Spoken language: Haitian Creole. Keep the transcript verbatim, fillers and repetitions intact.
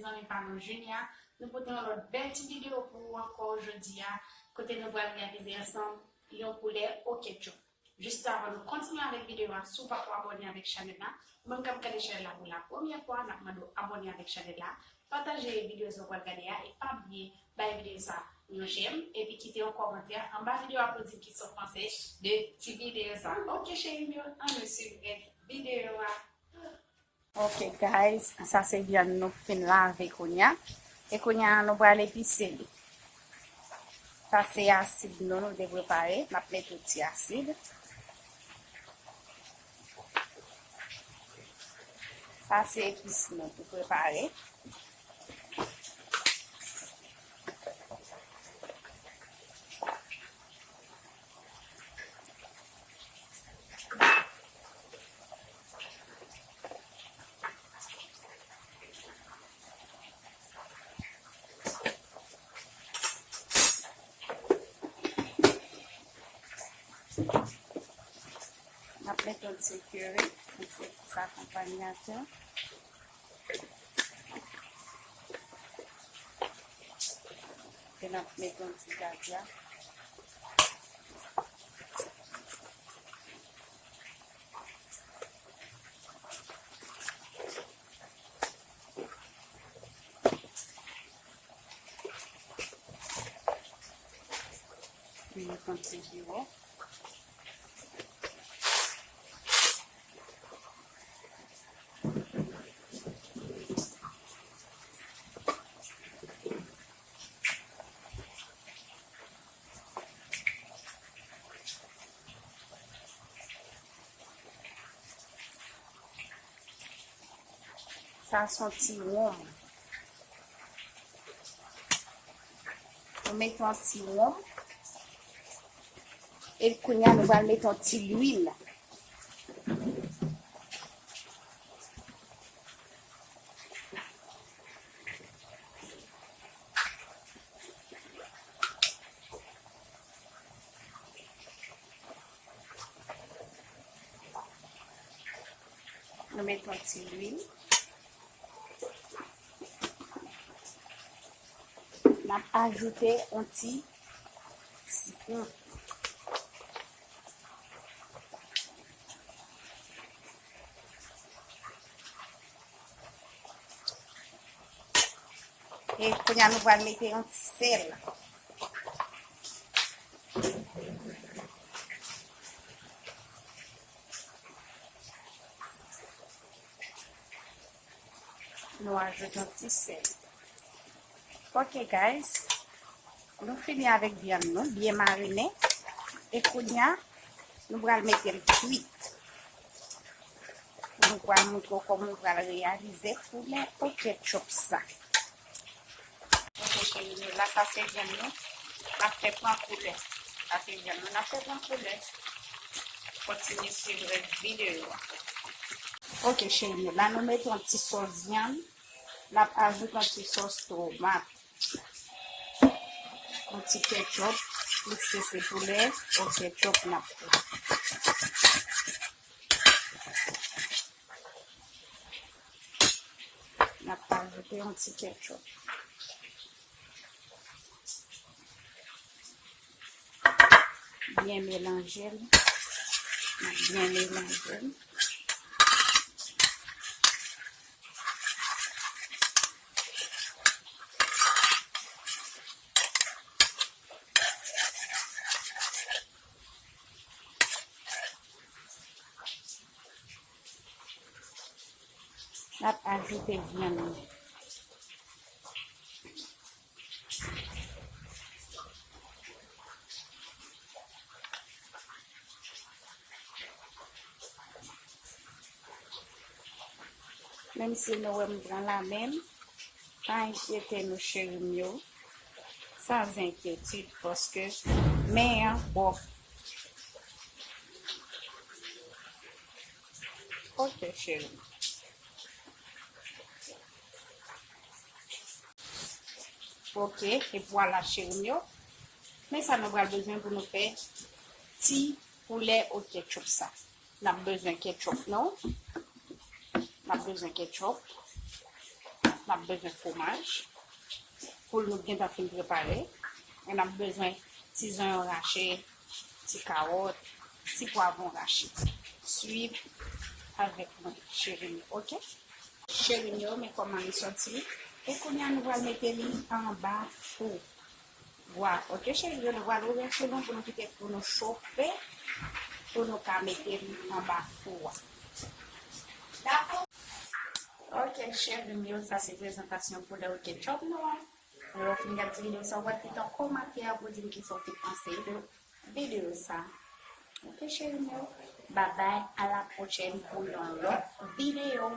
Zanmi pa nou Junia, nou pote yon lòt bèl ti videyo pou ou ankò jodi a, kote nou pral reyalize ansanm yon poulè o ketchup. Jis avan nou kontinye avèk videyo a, si w pako abòne avèk chanèl la, ou menm k ap gade chanèl la pou la premyè fwa, n ap mande w abòne avèk chanèl la, pataje videyo sa w pral gade a, e pa bliye bay videyo sa yon j'aime, epi kite yon kòmantè anba videyo a pou di m kisa w panse de ti videyo sa. Ok, cheri m yo, ann nou swiv rès videyo a. Ok, guys, sa se vyann nou fin lave kounye a. E kounye a, nou pral epise li. Sa se asid nou, nou te prepare. N ap mete yon ti asid. Sa se epis nou te prepare. N ap mete yon ti kiri, yon ti epis akonpanyatè. Epi n ap mete yon ti gadya. Mete yon ti jiwo. Sa se yon ti wonm. Nou mete yon ti wonm. E kounye a, nou pral mete yon ti lwil. Nou mete yon ti lwil. N ap ajoute yon ti sitwon. E kounye a nou pral mete yon ti sèl. Nou ajoute yon ti sèl. Ok, guys. Nou fini avèk vyann nou, byen marine. E kounye a, nou pral mete l frit. Nou pral montre w kòman nou pral reyalize poulè o ketchup sa. Ok, cheri nou, la sa se vyann nou. N ap fè pran koulè. Sa se vyann nou, n ap fè pran koulè. Kontinye swiv rès videyo a. Ok, cheri nou, la nou mete yon ti sòs vyann. N ap ajoute yon ti sòs tomat. Yon ti ketchup, piske se poulè o ketchup n ap fè. N ap ajoute yon ti ketchup. Byen melanje l. N ap byen melanje l. N ap ajoute vyann nan. Menm si nou wè m pran lamen m, pa enkyete nou, cheri m yo, san enkyetid, paske men an pwòp. Ok, cheri m. Ok, e vwala, cheri m yo. Men sa nou pral bezwen pou nou fè ti poulè o ketchup sa. N ap bezwen ketchup nou. N ap bezwen ketchup. N N ap bezwen fwomaj. Poul nou gentan fin prepare. E n ap bezwen ti zonyon rache, ti kawòt, ti pwavwon rache. Swiv avèk mwen, cheri m yo, oke? Cheri m yo, men kòman li sòti. E kounye a, nou pral mete li anba fou. Vwa, oke, cheri m yo, nou pral ouvè fou nou pou nou kite fou nou chofe, pou nou ka mete li anba fou a. Dakò? Oke, cheri m yo, sa se prezantasyon poulè o ketchup nou an. Lè w fin gade ti videyo sa, w pral kite yon kòmantè pou di m kisa w te panse de videyo sa. Oke, cheri m yo, babay, a la pwochèn pou yon lòt videyo.